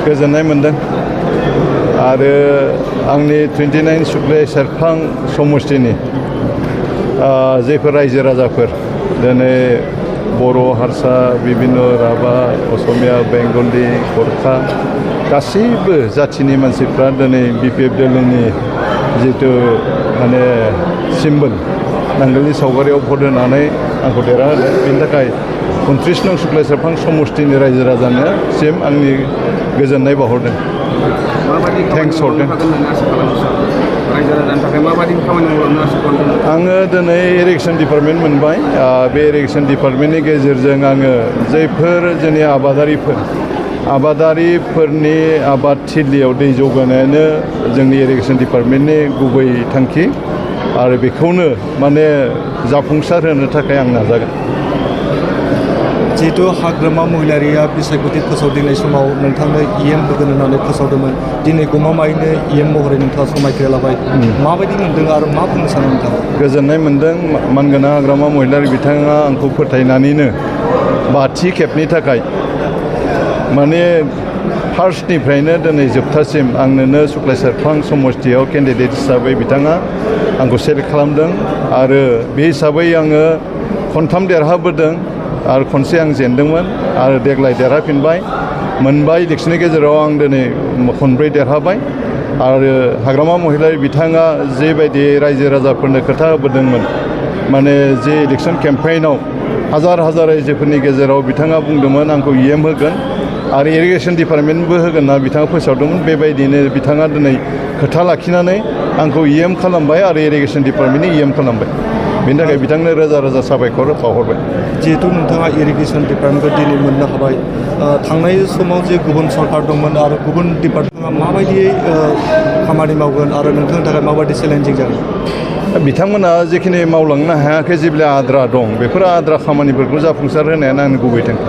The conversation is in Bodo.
गोजोननाय मोनदों आरो आंनि 29 सुक्ले सेरफां समष्टिनि जेफोर रायजो राजाफोर दिनै बर' हारसा बिभिन्न राभा असमिया बेंगलि गरखा गासैबो जाथिनि मानसिफ्रा दिनै बिपिएफ दोलोनि जितु माने सिम्बल नांगोलनि सावगारियाव भट होनानै आंखौ देरहाहोदों बेनि थाखाय 29 नं सुक्ले सेरफां समष्टिनि रायजो राजानो सिम आंनि गोजोननाय बावहरदों थेंक्स हरदों आङो दिनै इरिगेसन डिपार्टमेन्ट मोनबाय बे इरिगेसन डिपार्टमेन्टनि गेजेरजों आङो जायफोर जोंनि आबादारिफोरनि आबाद थिलियाव दै जौगानायानो जोंनि इरिगेसन डिपार्टमेन्टनि गुबै थांखि आरो बेखौनो माने जाफुंसार होनो थाखाय आं नाजागोन जिहेतु हाग्रामा महिलारिया बिसायख'थि फोसावदिंनाय समाव नोंथांनो EM होगोन होननानै फोसावदोंमोन दिनै गमामायैनो EM महरै नोंथाङा समायखिरा लाबाय माबायदि मोनदों आरो मा बुंनो सानो नोंथाङा गोजोननाय मोनदों मानगोनां हाग्रामा महिलारि बिथाङा आंखौ फोथायनानैनो 5थि खेबनि थाखाय माने फार्स्टनिफ्रायनो दिनै जोबथासिम आंनोनो सुक्ले सेरफां समष्टियाव केन्डिडेट हिसाबै बिथाङा आंखौ सेलेक्ट खालामदों आरो बे हिसाबै आङो खनथाम देरहाबोदों आरो खनसे आं जेनदोंमोन आरो देग्लाय देरहाफिनबाय मोनबा इलेक्सननि गेजेराव आं दिनै खनब्रै देरहाबाय आरो हाग्रामा महिलारि बिथाङा जेबायदि रायजो राजाफोरनो खोथा होबोदोंमोन माने जे इलेक्सन केम्पेइनाव हाजार रायजोफोरनि गेजेराव बिथाङा बुंदोंमोन आंखौ EM होगोन आरो इरिगेसन डिपार्टमेन्टबो होगोन होनना बिथाङा फोसावदोंमोन बेबायदिनो बिथाङा दिनै खोथा लाखिनानै आंखौ EM खालामबाय आरो इरिगेसन डिपार्टमेन्टनि EM खालामबाय बेनि थाखाय बिथांनो रोजा साबायखर बावहरबाय जिहेतु नोंथाङा इरिगेसन डिपार्टमेन्टखौ दिनै मोननो हाबाय थांनाय समाव जे गुबुन सरकार दंमोन आरो गुबुन डिपार्टमेन्टआ माबायदियै खामानि मावगोन आरो नोंथांनि थाखाय माबायदि चेलेन्जिं जागोन बिथांमोना जिखिनि मावलांनो हायाखै जेब्ला आद्रा दं बेफोर आद्रा खामानिफोरखौ जाफुंसार होनायानो आंनि गुबै थांखि